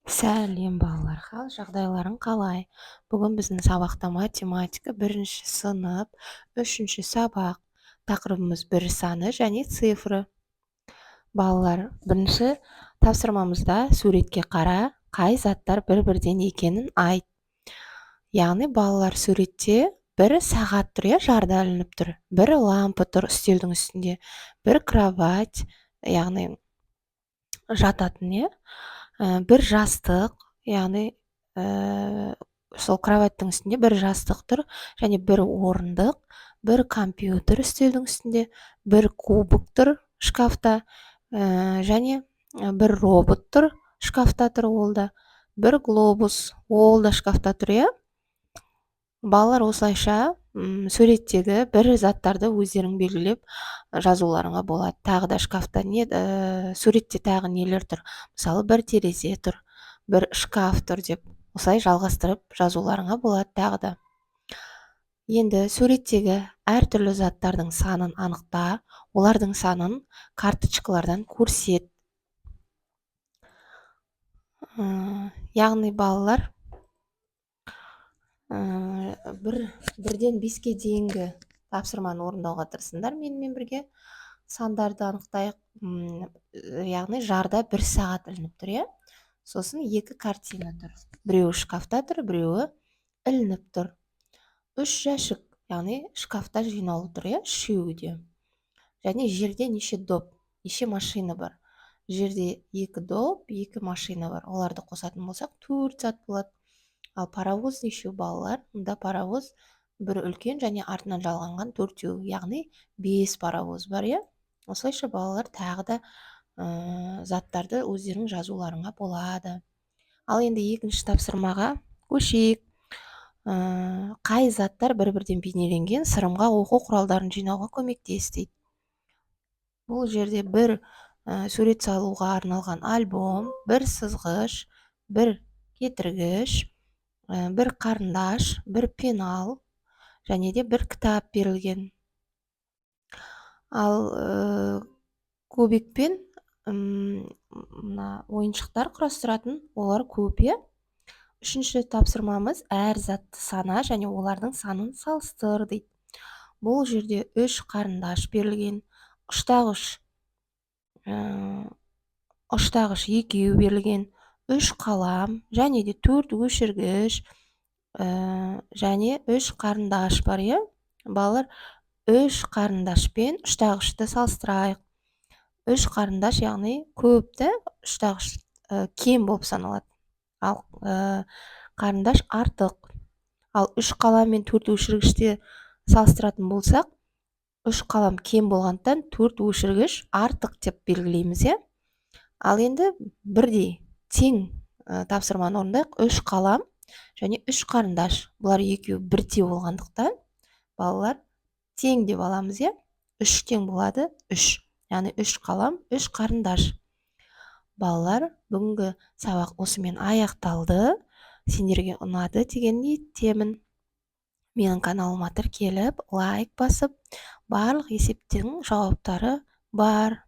Сәлем, балалар! Хал жағдайларың қалай? Бүгін біздің сабақта математика, бірінші сынып, үшінші сабақ. Тақырыбымыз: бір саны және цифры. Балалар, бірінші тапсырмамызда суретке қара, қай заттар бір-бірден екенін айт. Яғни, балалар, суретте бір сағат тұр, иә, жарда ілініп тұр, бір лампы тұр үстелдің үстінде, бір кровать, яғни жататын, иә, бір жастық, яғни сол кроваттың үстінде бір жастық тұр, және бір орындық, бір компьютер үстелдің үстінде, бір кубок тұр шкафта, және бір робот тұр, шкафта тұр ол да, бір глобус, ол да шкафта тұр, иә. Балалар, осылайша суреттегі бір заттарды өздерің белгілеп жазуларыңа болады. Тағы да шкафта не, суретте тағы нелер тұр? Мысалы, бір терезе тұр, бір шкаф тұр деп осылай жалғастырып жазуларыңа болады тағы да. Енді суреттегі әртүрлі заттардың санын анықта, олардың санын карточкалардан көрсет. Яғни, балалар, 1-ден 5-ке дейінгі тапсырманы орындауға тырысыңдар. Менімен бірге сандарды анықтайық. Яғни жарда бір сағат ілініп тұр, иә, сосын екі картина тұр, біреуі шкафта тұр, біреуі ілініп тұр, үш жәшік, яғни шкафта жинаулы тұр, иә, үшеуі де. Және жерде неше доп, неше машина бар? Жерде екі доп, екі машина бар. Оларды қосатын болсақ, төрт зат болады. Ал паровоз нешеу, балалар? Мұнда паровоз бір үлкен және артынан жалғанған төртеу, яғни бес паровоз бар, иә. Осылайша, балалар, тағы да заттарды өздерің жазуларыңа болады. Ал енді екінші тапсырмаға көшейік. Қай заттар бір бірден бейнеленген? Сырымға оқу құралдарын жинауға көмектес дейді. Бұл жерде бір сурет салуға арналған альбом, бір сызғыш, бір кетіргіш, бір қарындаш, бір пенал және де бір кітап берілген. Ал кубик пен мына ойыншықтар құрастыратын, олар көп, иә. Үшінші тапсырмамыз: әр затты сана және олардың санын салыстыр дейді. Бұл жерде үш қарындаш берілген, ұштағыш екеу берілген, үш қалам және де төрт өшіргіш, және үш қарындаш бар, иә. Балалар, үш қарындаш пен ұштағышты салыстырайық. Үш қарындаш, яғни көп та, ұштағыш кем болып саналады, ал қарындаш артық. Ал үш қалам мен төрт өшіргішті салыстыратын болсақ, үш қалам кем болғандықтан, төрт өшіргіш артық деп белгілейміз, иә. Ал енді бірдей, тең тапсырманы орындайық. Үш қалам және үш қарындаш, бұлар екеуі бірдей болғандықтан, балалар, тең деп аламыз, иә. Үш тең болады үш, яғни үш қалам, үш қарындаш. Балалар, бүгінгі сабақ осымен аяқталды. Сендерге ұнады деген ниеттемін. Менің каналыма тіркеліп, лайк басып, барлық есептің жауаптары бар.